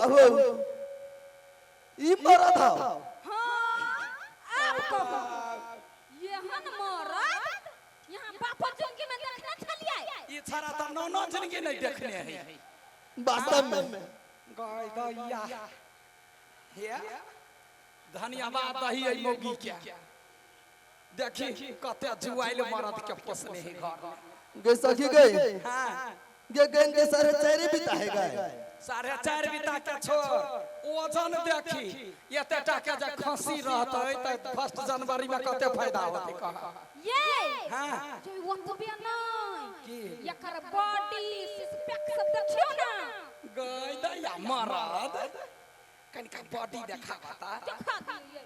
कहू ई मरद हौ। हाँ, आब कहू, एहन मरद यहाँ बापो जिंदगी में देखने छलियै? ई छाड़ा तऽ नौनो जिंदगी नहि देखने है। वास्तव में गाय दैया हे, धन्यवाद दही एहि मौगी के। देखी कते जुआइल मरद के पोसने है घर में। गे सखी गई। हाँ। गे गन के 4.5 बीता है गए। 4.5 बीता के छोड़, वजन देखी एते टा के जे खसी रहतै तऽ 1 जनवरी में कते फायदा होतै कह। ये हाँ। जे ओतबे नहि की? एकर बॉडी सिक्स पैक सब देखियौ ना। गई दैया मरद कनिका बॉडी देखा बता। देखा दियै।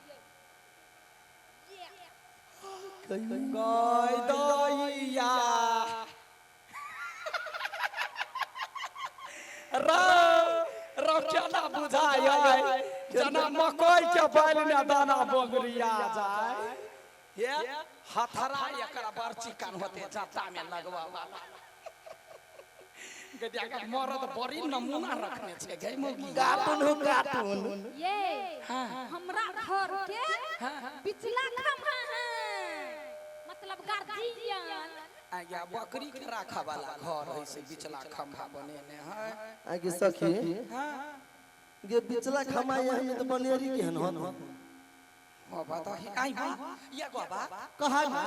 गई दैया रौ केना बुझाय जेना मकई के बैल ने दाना बोगरिया जाय। हे हथरा एकर बड़ चिकन होते जाता में लगवा वाला। गदिया के मरद बड़ी नमूना रखने छे गई मौगी। कार्टून हो कार्टून। ये हमरा घर के बिचला खम्भा है, मतलब गार्जियन। आज्ञा बकरी के राखा वाला घर है से बिचला खम्भा बनेने है। आगे सखी हाँ। गे बिचला खम्भा यहाँ में तो बनेरी केहन होत। हो बता ही आई बा ये गो बा कहा ना।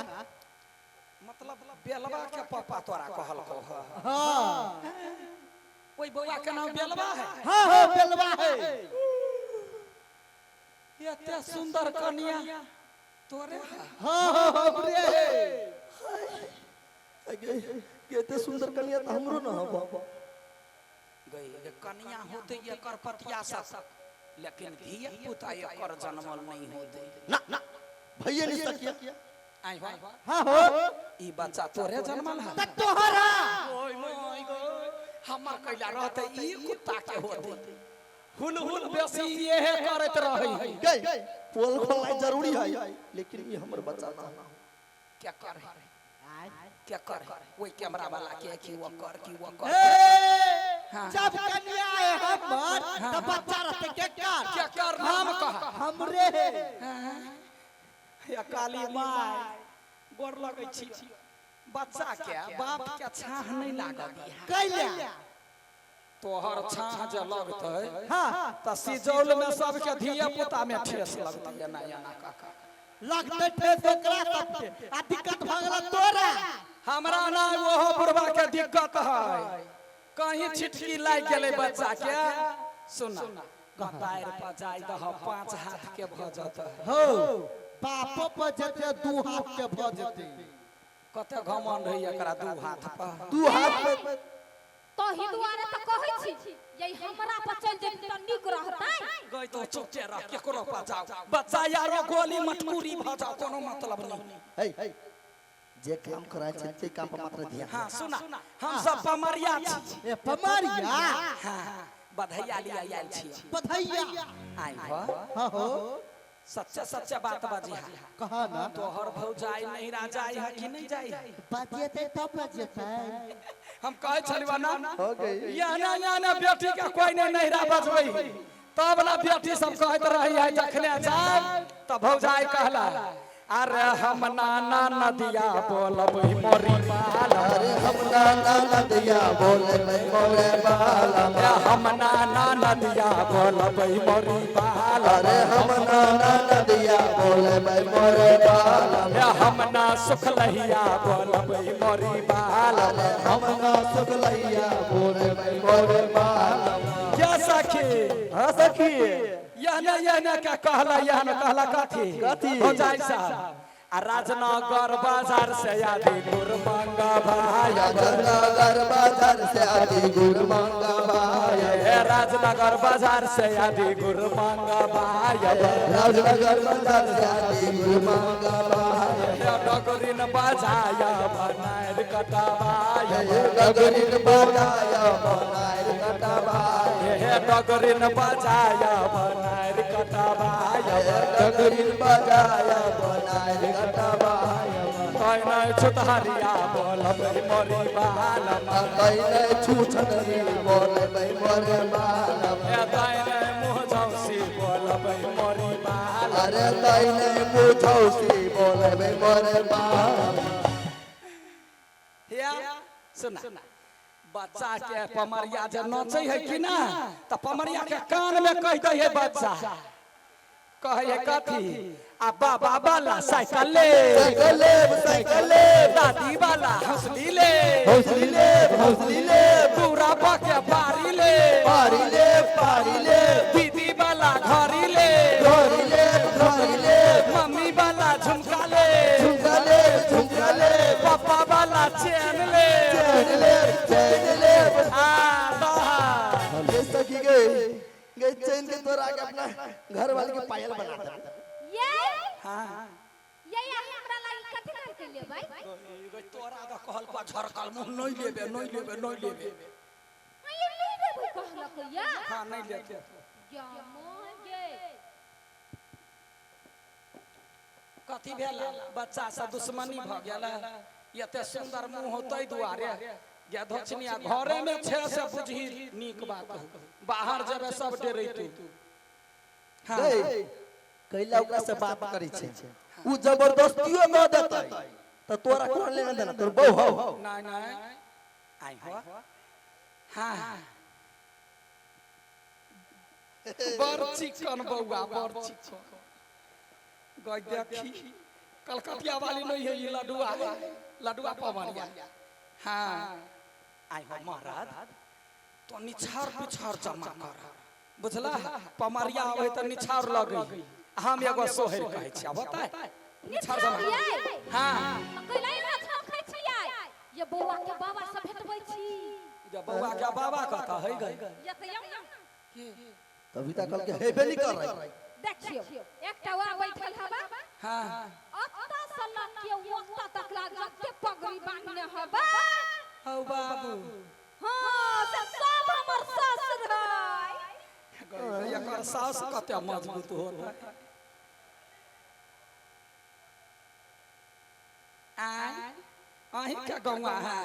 मतलब बेलवा के पापा तोरा कहल को। हाँ। ओई बौआ के नाम बेलवा है। हाँ हाँ बेलवा है। एते सुंदर कन्या तोरे है। हाँ हाँ हमरे है। आगे एते सुंदर कन्या तो हमरो न हो। गई ये कन्या होते एकर पतिया सब, लेकिन धिया पुता एकर जन्मल नहीं होते। ना ना भैया नहीं सकिया। आई हो। हाँ हो। ई बच्चा तोरे जन्मल है। त तोहरा। ओय my गो, हमर कैला रहते ई कुत्ता के होते। हुल हुल बेसी ये करत रहे। गई पोल खोलना जरूरी है, लेकिन ई हमर बच्चा ना। क्या कर क्या कर वही कैमरा वाला के की वो कर की वो कर। ए, हाँ। जब कन्या आए हमर त बच्चा रहते के कर। क्या कर नाम कह। हमरे है। या काली माय गोर लगै छी। बच्चा के बाप के छाह नहीं लागत। कैला? तोहर छाह जे लगतै हाँ। त सिजौल में सबके धिया पुता में ठेस लगतै। एना एना काका लगतै ठेस ओकरा सबके आ दिक्कत भऽ गेल तोरा। हमरा ना ओहो बुढ़वा के दिक्कत है, कहीं छिटकी लागि गेलै बच्चा के। सुन कतार पर जाय दह 5 हाथ के भऽ जेतै। हो बापो पर जेतै 2 हाथ के भऽ जेतै। कते घमंड है एकरा 2 हाथ पर। 2 हाथ पर। तही दुआरे तऽ कहै छी ये हमरा पर चलि जेतै तऽ नीक रहतै। गई तो चुपचे रह, केकरो पर जाओ बच्चा यारो गोली मटकूरी भऽ जाओ, कोनो मतलब नहीं। हे जे काम कराय छै ते काम पर मात्र ध्यान। हाँ सुना हम सब पमरिया छी। ए पमरिया? हाँ बधैया लिया आयल छी। बधैया। आई हो। हाँ हो। सच्चा सच्चा बात बाजी है। कहा ना। तोहर भौजाई नहीं जाई है कि नहीं जाई है? बजेतै तब बजेतै। हम कहै छलिवा ना। हो गई। याना याना बेटी के कोई नहीं नहिरा बजबै तब ना बेटी सब कहैत रही है जखने जाए तब भौजाई कहला अरे हम नाना नदिया बोलबै मोरी बाल। अरे हम नाना नदिया बोलबै मोरे बाल। हम नाना नदिया बोलबै मोरी बाल। अरे हम नाना नदिया बोलबै मोरे बाल। हम ना सुखलहिया बोलबै मोरी बाल। अरे हम ना सुखलहिया बोलबै मोरे बाल। क्या सखी? हाँ सखी। यहने यहने क्या कहला, यहने कहला कथी? कथी? हो जाए साहब। आ राजनगर बाजार से आदि गुर मंगा भाई। राजनगर बाजार से आदि गुर मंगा भाई। हे राजनगर बाजार से आदि गुर मंगा भाई। राजनगर बाजार से आदि गुर मंगा भाई। हे डगरिन बजाया बनाएर कटवाय। हे डगरिन बजाया बनाएर कटवाय। हे डगरिन बजाया बनाएर कटवाय। डगरिन बजाया बनाएर कटवाय। तैने छुतहरिया बोलबै मोरी बालमा। तैने छूछनरी बोलबै मोरे बालमा। ए तैने मुँह झौसी बोलबै मोरी बालमा। अरे तैने मुझौसी बोलबै मोरे बालमा। या सुना बच्चा के पमरिया जे नचै है कि ना त पमरिया के कान में कह दै है बच्चा कहै है कथी आ बाबा वाला साइकिल ले साइकिल लेब साइकिल लेब दादी वाला हौसली ले हौसली लेब हौसली लेब पूरा के बारी ले पारी लेब पारी लेब दीदी वाला घड़ी ले घड़ी लेब घड़ी लेब मम्मी वाला झुमका ले झुमका लेब झुमका लेब पापा वाला चैन ले चैन लेब चैन लेब। आ दहा ये सखी गई गई चैन के तोरा के अपना घर वाले के पायल बना दे। ये हाँ ये हमरा लागी कथी कर के लेबै? तोरा तऽ कहल पर झरकल मुँह नहि लेबे नहि लेबे नहि लेबे। ये नहीं लेबै कहलक या। हाँ नहीं लेते। या मां गे। कथी भेल बच्चा से दुश्मनी भऽ गेल एते सुंदर मुँह हो ताहि दुआरे गे धोचनिया घरे में छै से बुझही नीक बात हो बाहर जेबे सब डरेतू। हाँ गई कैला ओकरा से बात करै छै उ जबरदस्तियो न देतै त तोरा कोन लेना देना तोर बहु हौ। नहीं नहीं आई हो हाँ बड़ चिकन बौआ बड़ चिकन गई देखी कलकतिया वाली नहीं है ये लडुआ लडुआ पवनिया। हाँ आई हो महाराज तो निछार पिछार जमा कर बुझला पमरिया आवे त निछार लगै हम एगो सोहर कहै छी बताय निछार जमा। हाँ कैला यहाँ छौंकै छियै? ये बौआ के बाबा से भेटबै छी। जे बौआ के बाबा कतऽ है गई ये तऽ यौ ना। तभी तक कहल के हेबे नहीं कर रही। देखियौ एकटा वा बैठल हबा हाँ अत्ता से लऽ के ओत्ता तक लाग जते पगड़ी बान्हने हबा। हौ बाबू। हाँ से सब हमर ससुर है। एकर सास कते मजबूत होता आय अहीं के गौआ है।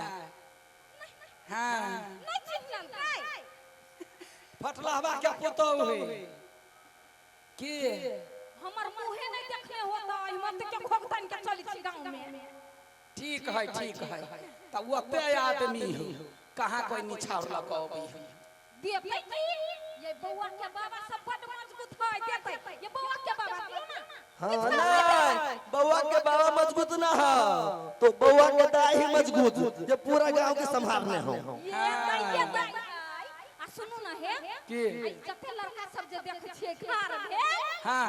हाँ नहीं चिन्हलकै? फटलहबा के पुतहु है के हमर मुँहे नहीं देखने होता मत के खोगतन के चली छी गाँव में। ठीक है त ओते आदमी हो कहाँ कोई निछावर लऽ अबै है। देतै की ये बौआ के बाबा सब बड मजबूत है देतै ये बौआ के बाबा दियौ ना। हाँ नहीं बउआ के बाबा मजबूत ना हो तो बउआ के दाई मजबूत जे पूरा गांव के संभालने हो। ये दाई ये दाई आ सुनू ना हे की? आई जते लड़का सब जे देखै छियै खार भेल हाँ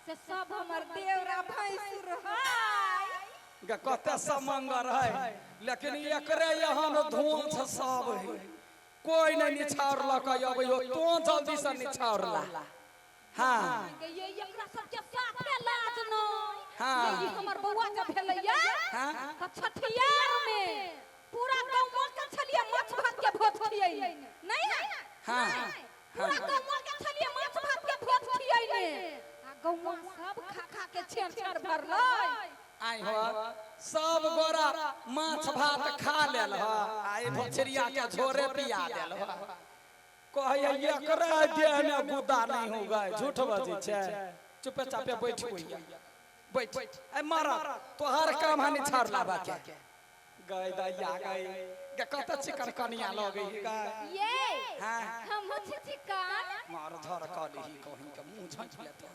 से सब हमर देवरा भैंसुर है। गे कते समंगर है लेकिन एकरे एहन धोंछ सब है कोई नहीं निछावर लऽ के अबै हो तो जल्दी से निछावर ला। हाँ ये एकरा सबके साथे लाज नहीं। हाँ। ये हमर बौआ के भेलैया हाँ। त छठियार में पूरा गाँव के छलिए माछ भात के भोज खियैने नहीं है? हाँ। नहीं। पूरा गाँव के छलिए माछ भात के भोज खियैने आ गौवा सब खा खा के छेर छेर भरलै। आई हो सब गोरा माछ भात खा लेल हो आ ई भोचरिया के झोरे पिया देल हो कहै एकरा देह में गुदा नहीं हो गए झूठ बजै छै चुपे चापे बैठ होइया बैठ ए मारा तोहर काम हानि छाड़ लाबा के गई दैया गई गे कत चिकन कनिया लगै गई। ये हाँ। हम छी चिकन मार धर कलही कहीं के मुंह झाँपि लेतौ।